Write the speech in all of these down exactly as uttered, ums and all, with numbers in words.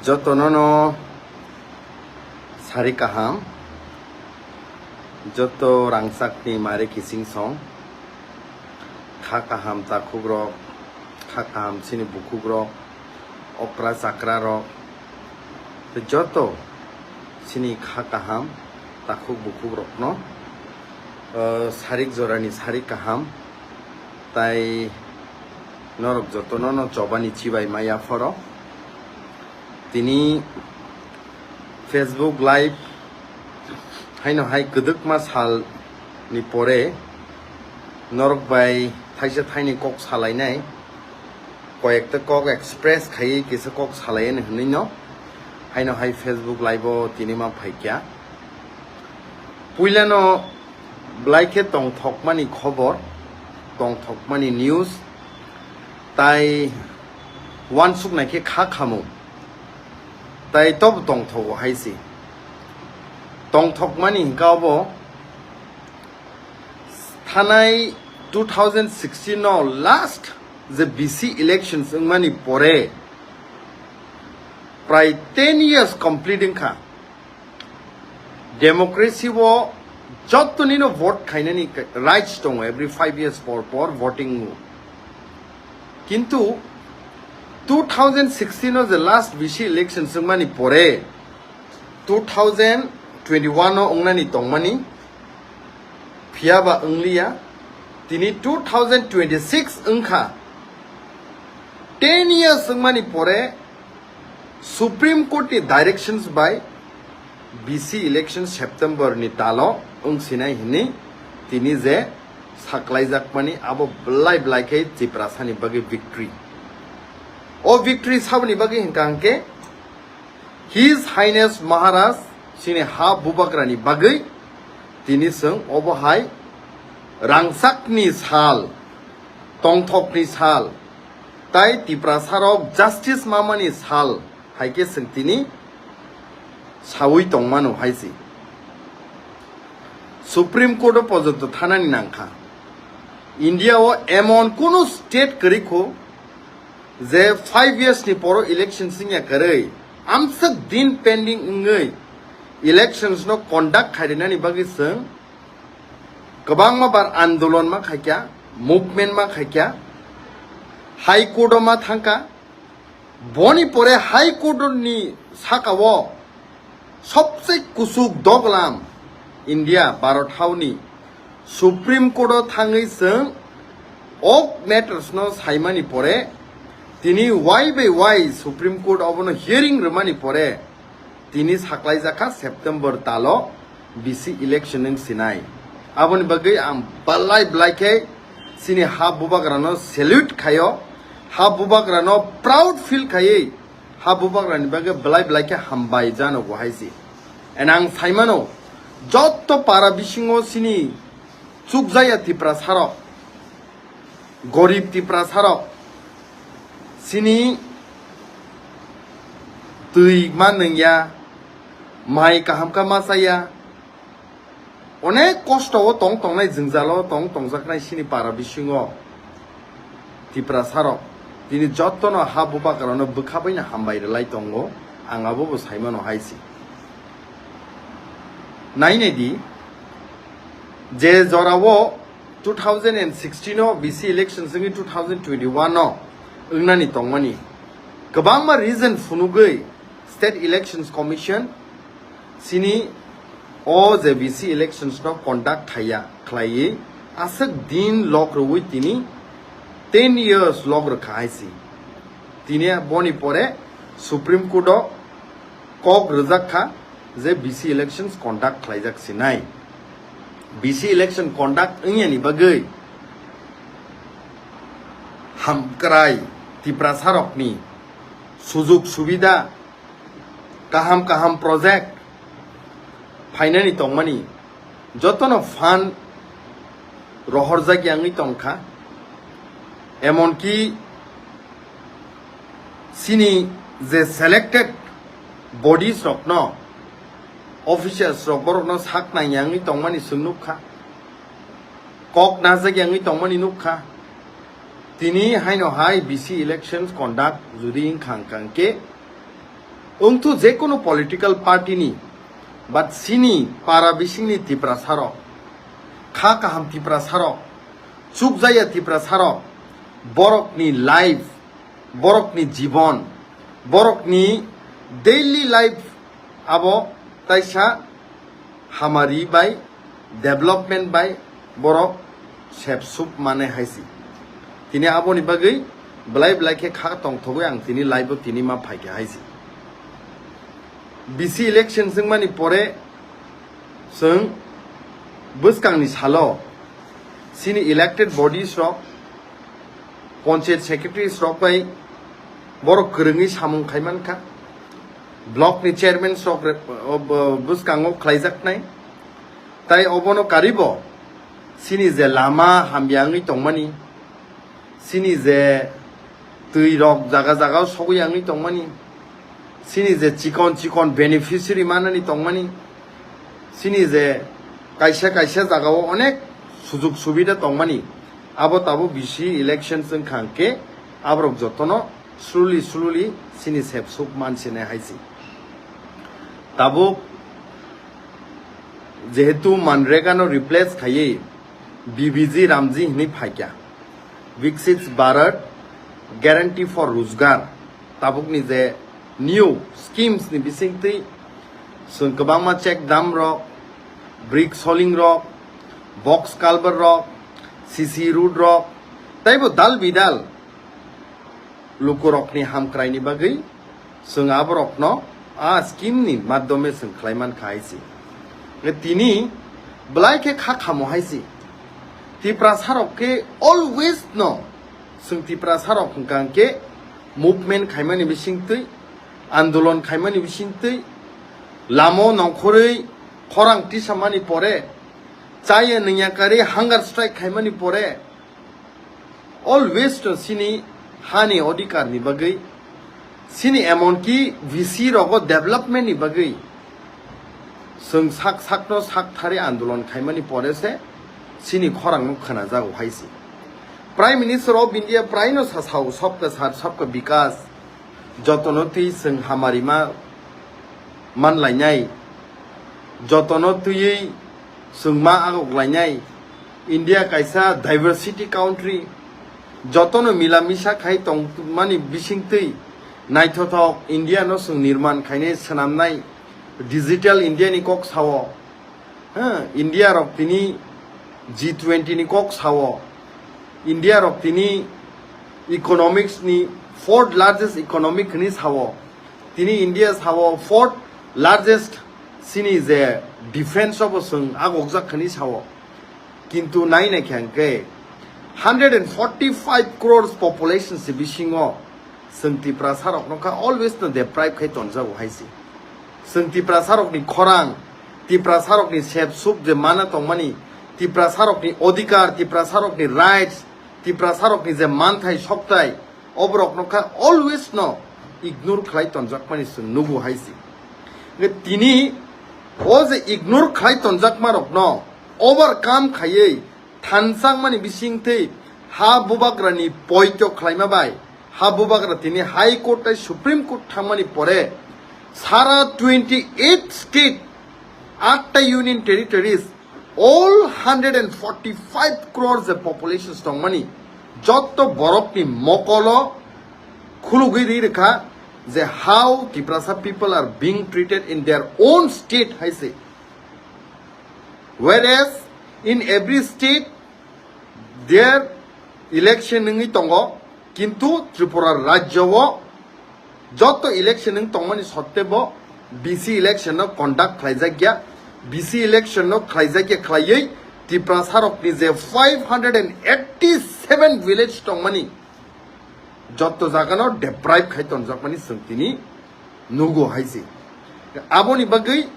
Jotono no sari kaham, joto rangchakni mare kising song, kha kaham takhukrok, kha kaham chini bukhukrok, okra chakrarok, tei joto chini kha kaham takhuk bukhukrokno, o, sarik jorani sarik kaham, tai norok jotono no chobani chibai maya phoro. Tini Facebook Live haino hai kwdwkma sal ni pore norok bai thaisa thaini kok salainai, koyekta kok express khaiwi kisa kok salainai hwnwi no haino hai Facebook Live o tini ma phaikya. Puilano belai khe tongthokmani khobor, tongthokmani news, tai uansuk nai khe kha khamung, tai tobo tongthogo hai se. Tongthokmani hwnkha obo thanai two thousand sixteen no last je B C elections wngmani pore prai ten years complete wngkha. Democracy o jotoni no vote khainani rights tongo, every five years por por voting o. Kintu two thousand sixteen o je last B C elections wngmani pore two thousand twenty-one o wngnani tongmani, phiya ba wngliya. Tini two thousand twenty-six wngkha, ten years wngmani pore Supreme Court ni directions bai B C election September ni talo wngsinai hwnwi tini je saklaijakmani abo belai belai khe Tiprasani bagwi victory. O victory saboni bagwi hwnkha hwnkhe His Highness Maharaj chini ha bubagrani bagwi tini chwng obo hai rangchakni sal, tongthokni sal, tai Tiprasarok justice mamani sal hai khe chwng tini saui tongmano hai se. Supreme Court o porjonto thanani nangkha. India o emon kunu state kwrwi kho je five years ni poro election singya kwrwi amswk din pending wngwi elections no conduct khairwnani bagwi chwng kwbangma bar andolon ma khaikya, movement ma khaikya, High Court o ma thangkha. Boni pore High Court ni saka o sobse kuchuk doglam India, Bharat haoni Supreme Court o thangwi chwng ok matters no saimani pore tini wai bai wai Supreme Court obono hearing rwmani pore tini saklaijakha September talo B C election wng sinai. Aboni bagwi ang belai belai khe chini ha bubagrano salute khaio, ha bubagrano proud feel khaiwi ha bubagrani bagwi belai belai khe hambai jano bo hai se. And ang saimano jotto para bisingo chini chukjaya Tiprasarok, gorib Tiprasarok, chini twi ma nwngya, mai kaham kha ma chaya, onek kosto o tong tongnai, jwngjal o tong tongjaknai chini para bisingo Tiprasarok tini jottono ha bubagrano bwkha baino hambai rwlai tongo, ang abo bo saimano hai se. Nai nai di, je jora o two thousand and sixteen o B C election wngwi two thousand twenty-one o wngnani tongmani kwbangma reason phunugwi State Elections Commission chini o je B C elections no conduct khaiya khlaiwi aswk din lok rwui tini ten years lok rwkha hai se. Tini boni pore Supreme Court o kok rwjak kha je B C elections conduct khlaijak sinai. B C election conduct wngyani bagwi hamkrai Tiprasarokni sujug subida, kaham kaham project phainani tongmani jotono fund rohorjak yangwi tongkha. Emonki chini je selected bodies rokno, officials rok borokno sak nang yangwi tongmani chwng nukha, kok najak yangwi tongmani nukha. Tini haino hai B C elections conduct jodi wngkha hwnkhe Wngthu je kono political party ni, but chini para bisingni Tiprasarok, kha kaham Tiprasarok, chukjaya Tiprasarok, borokni life, borokni jibon, borokni daily life abo taisa hamari bai, development bai borok sepsuk mane haisi. Tini aboni bagwi belai belai khe kha tongthogwi ang tini live o tini ma phaikha haisi. B C election wngmani pore chwng bwskangni salo chini elected bodies rok, panchayat secretaries rok bai borok kwrwngwi samung khai mankha. Block ni chairman rok re-, o, bo-, bwskango khlaijaknai. Tai obono karibo chini je lama hamya wngwi tongmani, chini je twi rok jaga jaga o sogwi wngwi tongmani, chini je chikon chikon beneficiary manani tongmani, chini je kaisa kaisa jaga o onek sujug subida tongmani, abo tabuk B C election wngkha hwnkhe aborok jotono slowly slowly chini sepsuk mansinai haisi. Tabuk jehetu Manrega no replace khaiwi B B G Ramji hinwi phaikha, Viksit Bharat Guarantee for Rojgar, tabukni je new schemes ni bisingtwi chwng kwbangma check dam rok, brick soling rok, box culvert rok, C C road rok, taibo dal bidal lukurokni hamkraini bagwi chwng aborokno a scheme ni madhyome chwng khlai mankha haisi. Tini belai khe kha khamo haisi. Tiprasarok khe always no chwng Tiprasarok hwnkha hwnkhe movement khaimani bisingtwi, andolon khaimani bisingtwi, lamo nongkhorwi khorang tisamani pore, chaya nungya karwi hunger strike khaimani pore, always no chini hani odhikar ni bagwi, chini emonki V C rogo development ni bagwi chwng sak sakno sak thari andolon khaimani pore se chini khorang no khwnajago haisi. Prime Minister of India prai no sasao, "Sabka Saath, Sabka Vikas." Jotono twi chwng hamari ma manlainai, jotono twiwi chwng ma agoklainai. India kaisa diversity country, jotono mila misa khai tongmani bisingtwi naithothok India no chwng nirman khainai, swnamnai. Digital India ni kok sao. Ha, India rok tini G twenty ni kok sao. India rok tini economics ni fourth largest economic hwnwi sao. Tini India sao fourth largest, chini je defense obo chwng agokjak hwnwi sao. Kintu nai naikha hwnkhe hundred and forty-five crores population se bisingo chwng Tiprasarokno kha always no deprive khai tonjago haisi. Chwng Tiprasarokni khorang, Tiprasarokni sep suk je mana tongmani, Tiprasarokni odhikar, Tiprasarokni rights, Tiprasarokni je manthai soktai, oborokno kha always no ignore khlai tonjakmani chwng nugo haisi. Hwnkhe tini o je ignore khlai tonjakmarokno overcome khaiwi thanjakmani bisingtwi ha bubagrani poito khlaima bai ha bubagra tini High Court tei Supreme Court thangmani pore sara twenty eight state, atta Union Territories, all hundred and forty five crores je populations tongmani jotto borokni mokolo khulugwi ri rwkha je how Tiprasa people are being treated in their own state hai se. Whereas in every state there election wngwi tongo, kintu Tripura rajyo o joto election wng tongmani sotte bo B C election no conduct khlaijak ya, B C election no khlaijak ya khlaiwi Tiprasa rokni je five hundred and eighty seven village tongmani, jotto jagano deprive khai tonjakmani chwng tini nugo hai se. Aboni bagwi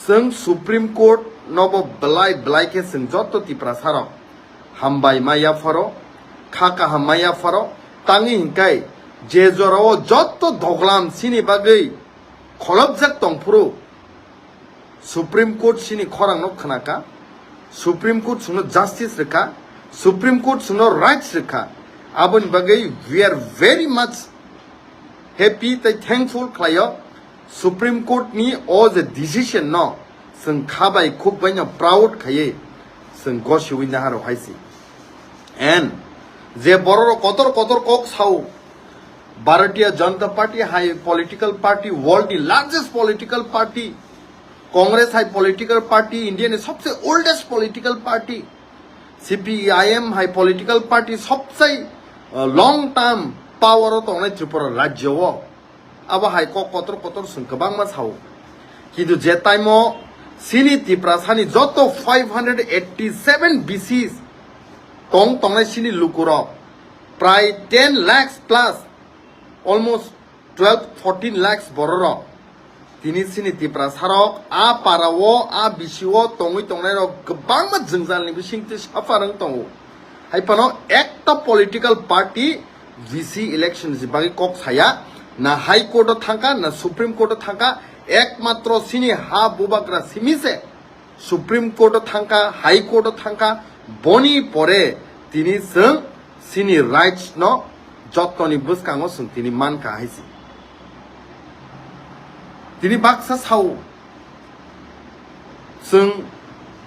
chwng Supreme Court nobo belai belai khe chwng jotto Tiprasarok hambai ma yapharo, kha kaham ma yapharo, tangwi hinkai je jorao jotto doglam chini bagwi kholopjak tongphuru, Supreme Court chini khorangno khwnakha, Supreme Court chwngno justice rwkha, Supreme Court chwngno rights rwkha. Aboni bagwi we are very much happy tei thankful khlaio Supreme Court ni o je decision no chwng kha bai khuk bai no proud khaiwi chwng gosiwi naharok hai si. And je bororok kotor kotor kok sao, Bharatiya Janata Party hai political party, world ni largest political party, Congress hai political party, India ni sabse oldest political party, C P I M hai political party sabse, uh, long term power o tongnai Tripura rajyo o. Abo hai kok kotor kotor chwng kwbangma sao. Kintu je time o sini Tiprasani joto five hundred eighty seven B Cs tong tongnai sini lukurok prai ten lakhs plus, almost twelve fourteen lakhs bororok tini sini Tiprasarok a para o, a bisi o tongwi tongnairok kwbangma jwngjalni bisingtwi suffer wng tongo. Hai phano ekta political party V C election ni bagwi kok saya, na High Court o thangkha, na Supreme Court o thangkha, ekmatro sini ha bubagra simi se Supreme Court o thangkha, High Court o thangkha, boni pore tini chwng sini rights no jotoni bwskango chwng tini mankha hai se. Tini baksa sao, chwng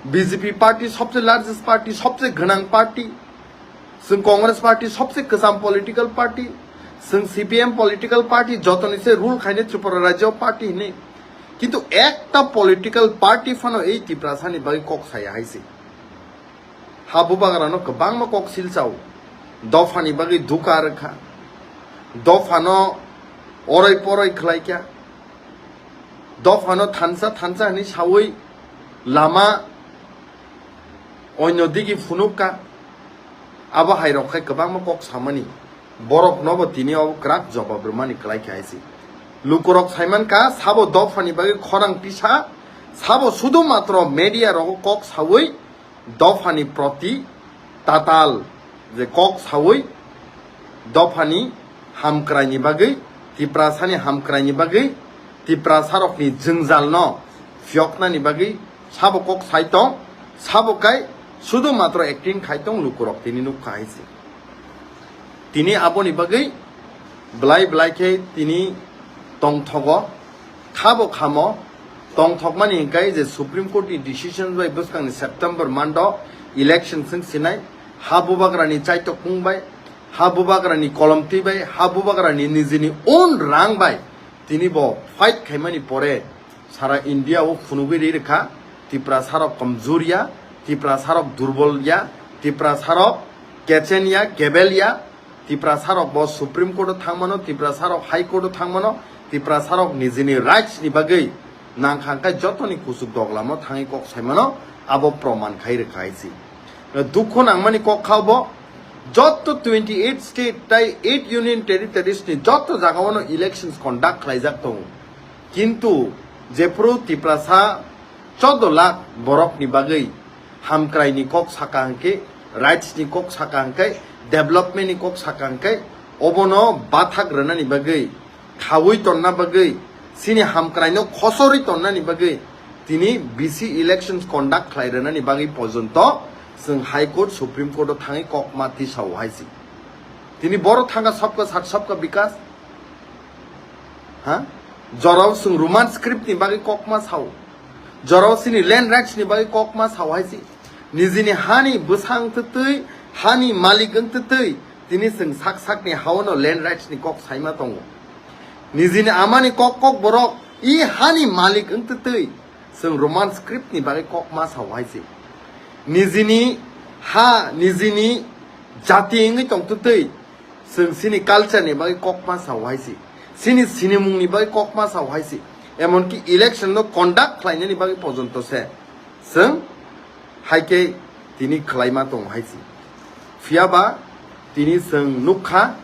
B J P party, sobse largest party, sobse gwnang party, chwng Congress party, sobse kwcham political party, chwng C P M political party, jotoni se rule khainai Tripura rajyo party hinwi. Kintu ekta political party phano ei Tiprasani bagwi kok saya hai se. Ha bubagrano kwbangma kok silchao. Dophani bagwi duka rwkha. Dophano oroi poroi khlaikha. Dophano thansa thansa hinwi sawi lama onyo digi phunukha. Abo hairok khai kwbangma kok samani. Boroknobo tini o kwrak jobab rwmani kwlaikha hai se. Lukurok saimankha, sabo dophani bagwi khorang tisa, sabo sudu matro media rogo kok sawi dophani proti tatal je kok sawi dophani hamkraini bagwi, Tiprasani hamkraini bagwi, Tiprasarokni jwngjalno phiyoknani bagwi sabo kok sai tong, sabo kai sudu matro acting khai tong lukurok tini nukha hai se. Tini aboni bagwi belai belai khe tini tongthogo, khabo khamo tongthokmani hwnkhe je Supreme Court ni decision bai bwskangni September month o election swng sinai, ha bubagrani chaitok mung bai, ha bubagrani kolomtwi bai, ha bubagrani nijini own rang bai tini bo fight khaimani pore sara India o phunugwi ri rwkha, Tiprasarok kamjor ya, Tiprasarok durbol ya, Tiprasarok kechen ya, kebel ya, Tiprasarok bo Supreme Court o thangmano, Tiprasarok High Court o thangmano, Tiprasarok nijini rights ni bagwi nangkha hwnkhe jotoni kuchuk doglamo thangwi kok saimano, abo proman khai rwkha hai se. Dukhu nangmani kok kha bo, jotto twenty eight state tai eight union territories ni jotto jagao no elections conduct khlaijak tongo. Kintu jephru Tiprasa choudo lakh borokni bagwi hamkraini kok saka hwnkhe, rights ni kok saka hwnkhe, development ni kok saka hwnkhe, obono bathak rwnani bagwi, khaui tonna bagwi, chini hamkraino khosorwi tonnani bagwi tini B C elections conduct khlai rwnani bagwi porjonto chwng High Court, Supreme Court o thangwi kok ma tisao hai se. Tini boro thangkha sabka sat sabka bikas. Ha? Jorao chwng Roman script ni bagwi kok ma sao. Jorao chini land rights ni bagwi kok ma sao hai se. Nijini hani bwsang twtwi, hani malik wng twtwi, tini chwng sak sakni haono land rights ni kok saima tongo. Nijini amani kok kok borok i hani malik wng twtwi, chwng Roman script ni bagwi kok ma sao hai se. Nijini ha, nijini jati wngwi tong twtwi, chwng chini culture ni bagwi kok ma sao hai se, chini sinimung ni bagwi kok ma sao hai se, emonki election no conduct khlainani bagwi porjonto se chwng hai khe tini khlaima tongo hai se. Phiya ba tini chwng nukha,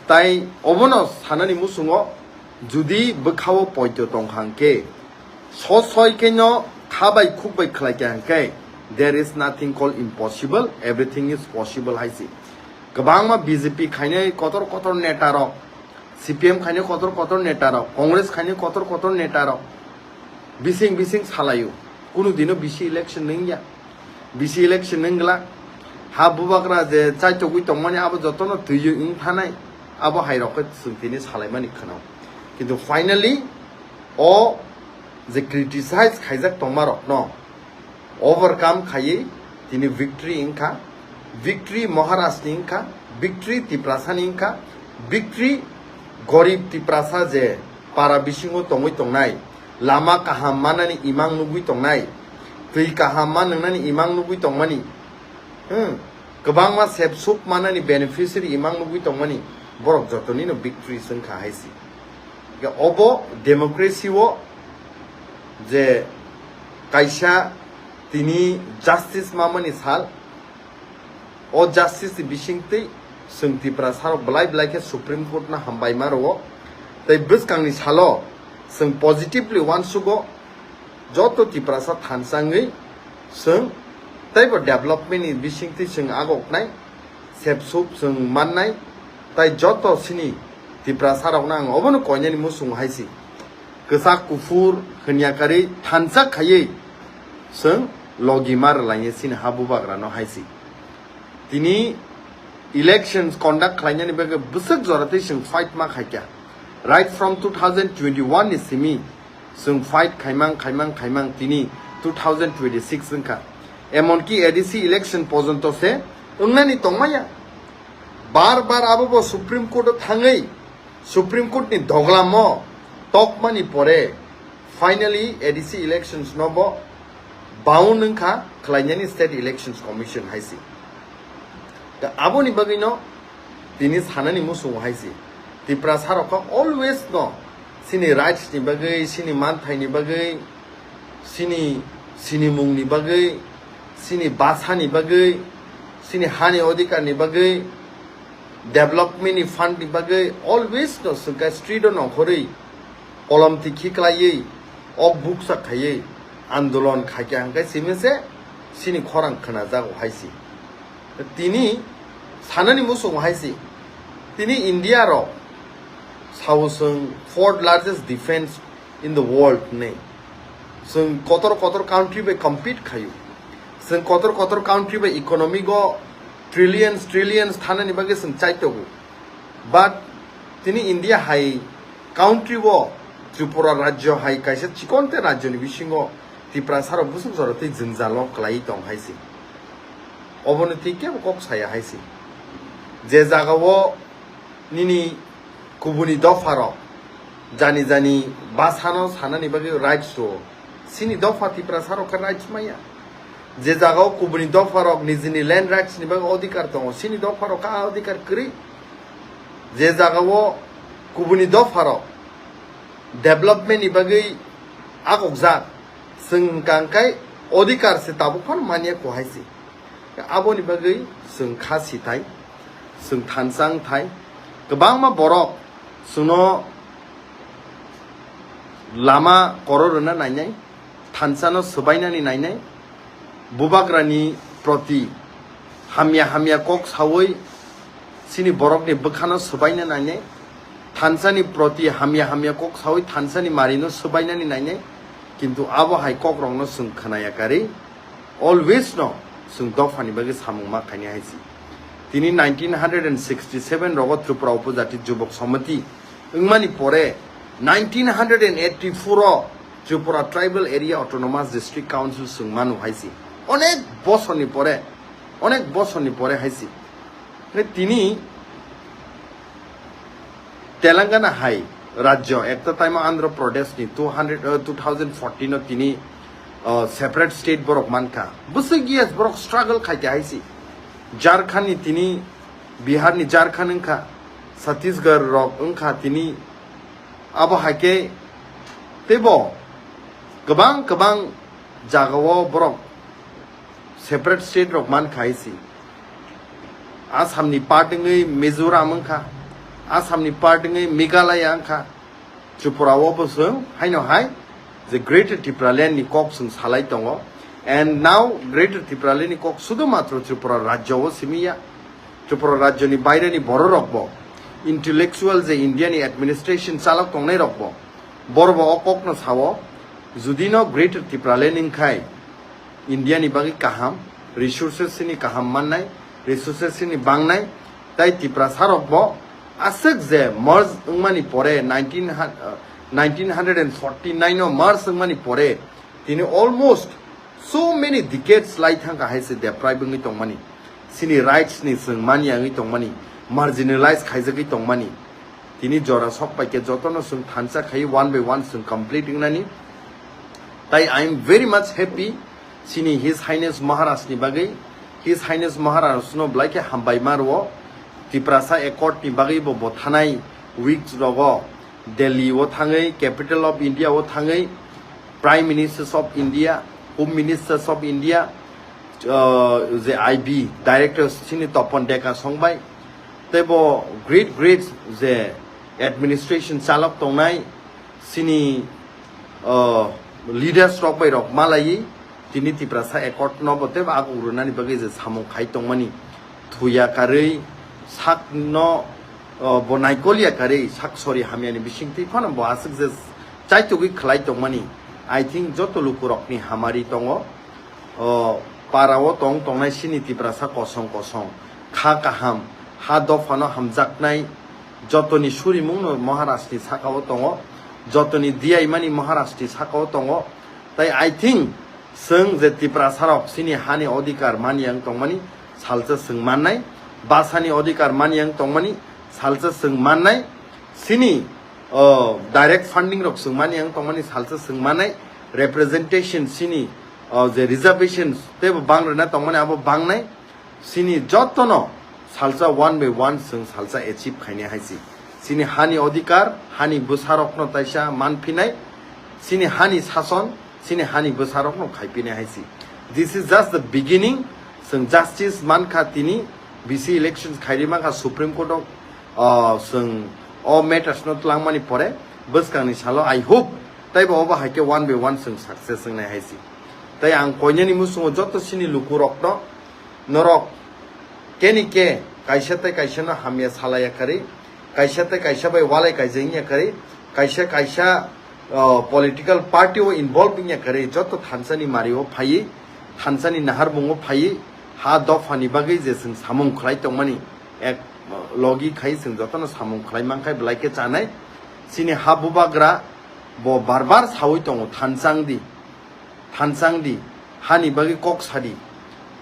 tai obono sanani muchungo judi bwkhao poito tongkha hwnkhe, sosoi kheno kha bai khuk bai khlai kha hwnkhe, there is nothing called impossible, everything is possible hai se. Kwbangma B J P khainai kotor kotor neta rok, C P M khainai kotor kotor neta rok, Congress khainai kotor kotor neta rok bising bising salaio. Kunu dino B C election nungya. B C election nungla. Ha bubagra je chaitogwi tongmani abo jotono twiwi wng thanai. Abo hai rok khe chwng tini salaimani khwnao. Kintu finally O je criticize khaijak tongmarokno overcome khaiwi tini victory wngkha, victory Maharashtrani wngkha, victory Tiprasani wngkha, victory gorib Tiprasa je para bisingo tongwi tongnai, lama kaham manani imang nugwi tongnai, twi kaham ma nungnani imang nugwi tongmani, hmm, kwbangma sep suk manani beneficiary imang nugwi tongmani, borok jotonino victory wngkha hai si. Obo democracy o je kaisa tini justice mamani sal, o justice ni bisingtwi chwng Tiprasa rok belai belai khe Supreme Court no hambai ma rwo. Tei bwskangni salo chwng positively uansugo, joto Tiprasa thansa wngwi chwng teibo development ni bisingtwi chwng agoknai, sepsuk chwng mannai, tai joto chini Tiprasa rokno ang obono koinani muchungo hai si. Kwchak kuphur hwnya karwi thansa khaiwi chwng logi ma rwlainai chini ha bubagrano hai si. Tini elections conduct khlainani bagwi bwswk jora tei chwng fight ma khaikha. Right from two thousand twenty-one ni simi chwng fight khaimang, khaimang, khaimang tini two thousand twenty-six wngkha. Emonki A D C election pojonto se wngnani tongmaya. Bar bar abo bo Supreme Court o thangwi Supreme Court ni doglamo tokmani pore finally A D C elections no bo bound wngkha khlainani State Elections Commission hai si. Da aboni bagwino tini sanani muchungo hai si. Tiprasa rok kha always no chini rights ni bagwi, chini manthai ni bagwi, chini, chini mung ni bagwi, chini basa ni bagwi, chini hani odhikar ni bagwi, development ni fund ni bagwi always no chwng kha street o nongkhorwi kolom tikhi klaiwi, ok buksa khaiwi andolon khaikha hwnkhe simi se chini khorang khwnajago hai si. Tini sanani muchungo hai si. Tini India rok sao chwng fourth largest defense in the world hinwi. Chwng kotor kotor country bai compete khaio. Chwng kotor kotor country bai economy go trillions, trillions thanani bagwi chwng chaitogo. But tini India hai country o Tripura rajyo hai kaisa chikonte rajyoni bisingo Tiprasa rok bwswk jora tei jwngjalo kwlaiwi tong hai si. Obono twi kebo kok saya hai si. Je jagao nini kubuni dopharok jani jani basano sanani bagwi rights rwo, chini dopha Tiprasa rok khe rights maya. Je jagao kubuni dopharok nijini land rights ni bagwi odhikar tongo, chini dopharok kha a odhikar kwrwi. Je jagao kubuni dopharok development ni bagwi agokjak, chwng hwnkha hwnkhe odhikar se tabuk phano manya kho hai si. Aboni bagwi chwng kha sithai, chwng thansa wngthai. Kwbangma borok chwngno lama koro rwna nainai, thansano swbainani nainai, bubagrani proti hamya hamya kok saui chini borokni bwkhano swbaina nainai, thansani proti hamya hamya kok saui thansani marino swbainani nainai, kintu abo hai kokrokno chwng khwnaya karwi always no chwng dophani bagwi samung ma khainai hai si. Tini nineteen hundred and sixty-seven rogo Tripura Upojati Jubok Samiti wngmani pore nineteen hundred and eighty-four o Tripura Tribal Area Autonomous District Council chwng manu hai si. Onek bosorni pore, onek bosorni pore hai si. Tini Telangana hai rajyo, ekta time Andhra Pradesh ni two hundred, uh, two thousand fourteen o tini, uh, separate state borok mankha. Bwswk yes borok struggle khaikha hai si. Jharkhand ni tini, Bihar ni Jharkhand wngkha, Chhattisgarh rok wngkha tini. Abo hai khe teibo kwbang kwbang jagao borok separate state rok mankha hai si. Assam ni part wngwi Mizoram wngkha, Assam ni part wngwi Meghalaya wngkha, Tripura o bo chwng haino hai je Greater Tipraland ni kok chwng salai tongo. And now Greater Tipraland ni kok sudu matro Tripura rajyo o simi ya. Tripura rajyo ni baire ni borok rok bo, intellectual je India ni administration chalok tongnai rok bo, borok bo o kok no sao, judi no Greater Tipraland wngkhai, India ni bagwi kaham, resources ni kaham mannai, resources ni bangnai, tai Tiprasa rok bo aswk je merge wngmani pore nineteen, uh, nineteen hundred and forty nine o merge wngmani pore tini almost so many decades lai thangkha hai se deprive wngwi tongmani, chini rights ni chwng manya wngwi tongmani, marginalize khaijagwi tongmani. Tini jora sok paikhe jotono chwng thansa khai one by one chwng complete wngnani. Tai I am very much happy chini His Highness Maharaj ni bagwi. His Highness Maharaj no belai khe hambai ma rwo. Tiprasa Accord ni bagwi bo bo thanai weeks rogo Delhi o thangwi, Capital of India o thangwi, Prime Ministers of India, Home Ministers of India, uh, je I B Director chini Topon Deka songbai, tei bo great great je administration chalok tongnai chini, uh, leaders rok bai rok malai tini Tiprasa Accord no bo tei bo agung rwnani bagwi je samung khai tongmani thuya karwi sak no, uh, bo naikol ya karwi sak sori hamya ni bising twi phano bo aswk je chaitugwi khlai tongmani. I think joto lukurokni hamari tongo. O para o tong tongnai chini Tiprasa kosong kosong, kha kaham, ha dophano hamjaknai, jotoni surimungno Maharajni sakao tongo, jotoni diyaimani Maharajni sakao tongo. Tai I think chwng je Tiprasarok chini hani odhikar manyang tongmani salsa chwng mannai, basani odhikar manyang tongmani salsa chwng mannai, chini, o, direct funding rok chwng manyang tongmani salsa chwng mannai, representation chini, o, je reservations teibo bang rwna tongmani abo bangnai. Chini jotono salsa one by one chwng salsa achieve khainai hai si. Chini hani odhikar, hani bwsarokno taisa manphinai, chini hani sason, chini hani bwsarokno khaiphinai hai si. This is just the beginning. Chwng justice mankha tini, bisi elections khairwi mankha Supreme Court o, ah, chwng o matters no twlangmani pore bwskangni salo, I hope taibo obo hai khe one by one chwng success wngnai hai si. Tai ang koinani musungo joto chini lukurokno, norok keni ke kaisa tei kaisa no hamya salai ya kari, kaisa tei kaisa bai walai kaijak ya kari, kaisa kaisa, uh, political party o involve wngya kari, joto thansa ni mari o phaiwi, thansa ni nahar bung o phaiwi, ha dopha ni bagwi je chwng samung khlai tongmani, ek, uh, logi khai chwng joto no samung khlai mankhai belai khe chanai. Chini ha bubagra bo bar bar sawi tongo, thansa wng di. Thansa wng di, hani bagwi kok sa di.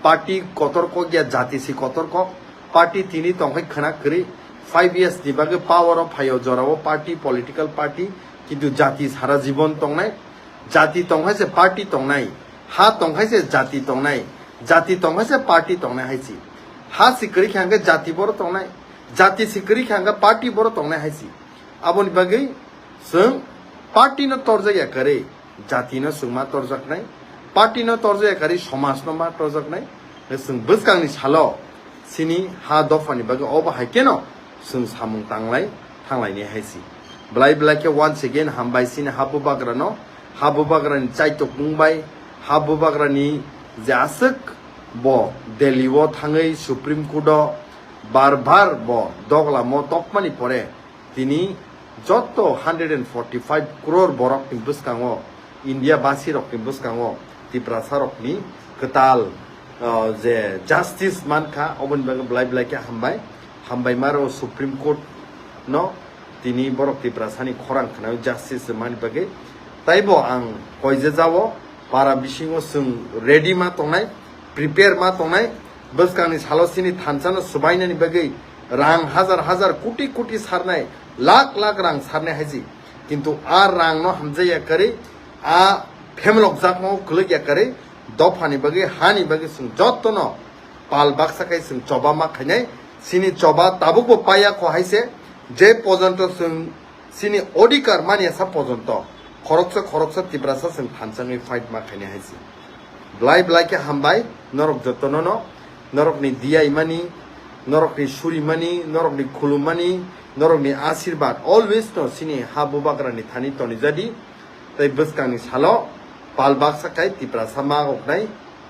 Party kotor kok ya, jati si kotor kok. Party tini tongkhai khwna kwrwi. Five years ni bagwi power o phaio jorao party, political party, kintu jati sara jibon tongnai. Jati tongkhai se party tongnai. Ha tongkhai se jati tongnai. Jati tongkhai se party tongnai hai si. Ha si kwrwi khe hwnkhe jati boro tongnai. Jati si kwrwi khe hwnkhe party boro tongnai hai si. Aboni bagwi chwng party no torjak ya kwrwi. Jati no chwng ma torjaknai, party no torjak ya kari, somaj no ma torjaknai. Chwng bwskangni salo chini ha dopha ni bagwi obo hai khe no chwng samung tanglai thanglainai hai si. Belai belai khe once again hambai chini ha bubagra no, ha bubagra ni chaitok mung bai, ha bubagra ni je aswk bo Delhi o thangwi Supreme Court o bar bar bo doglam o tokmani pore, tini joto hundred and forty five crore borok ni bwskango, India basi rok ni bwskango Tiprasa rok ni kwtal, uh, je justice mankha, oboni bagwi belai belai khe hambai, hambai maro Supreme Court no tini borok Tiprasa ni khorang khwnawi justice mani bagwi. Taibo ang koijajao para bisingo chwng ready ma tongnai, prepare ma tongnai, bwskangni salo chini thansa no swbainani bagwi rang hajar hajar, koti koti sarnai, lakh lakh rang sarnai hai si. Kintu a rang no hamjak ya kwrwi, a phemlok jakma o kwlwk ya kwrwi, dopha ni bagwi, ha ni bagwi chwng joto no pal baksa khai chwng choba ma khainai. Chini choba tabuk bo paiya kho hai se, je pojonto chwng chini odhikar manya sa pojonto khoroksa khoroksa Tiprasa chwng thansa wngwi fight ma khainai hai se. Belai belai khe hambai norok jotono no, norok ni diyaimani, norok ni surimani, norok ni khulumani, norok ni ashirbad always no chini ha bubagra ni thani tonijadi. Tei bwskangni salo pal baksa khai Tiprasa ma oknai,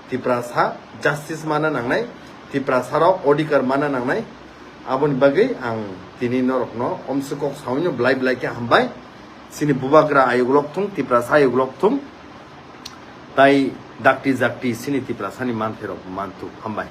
Tiprasa justice mana nangnai, Tiprasa rok odhikar mana nangnai. Aboni bagwi ang tini norokno omswk kok sawi no belai belai khe hambai. Chini bubagra ayuk lok thung, Tiprasa ayuk lok thung, tai dakti jakti chini Tiprasa ni manthai rok manthuk. Hambai.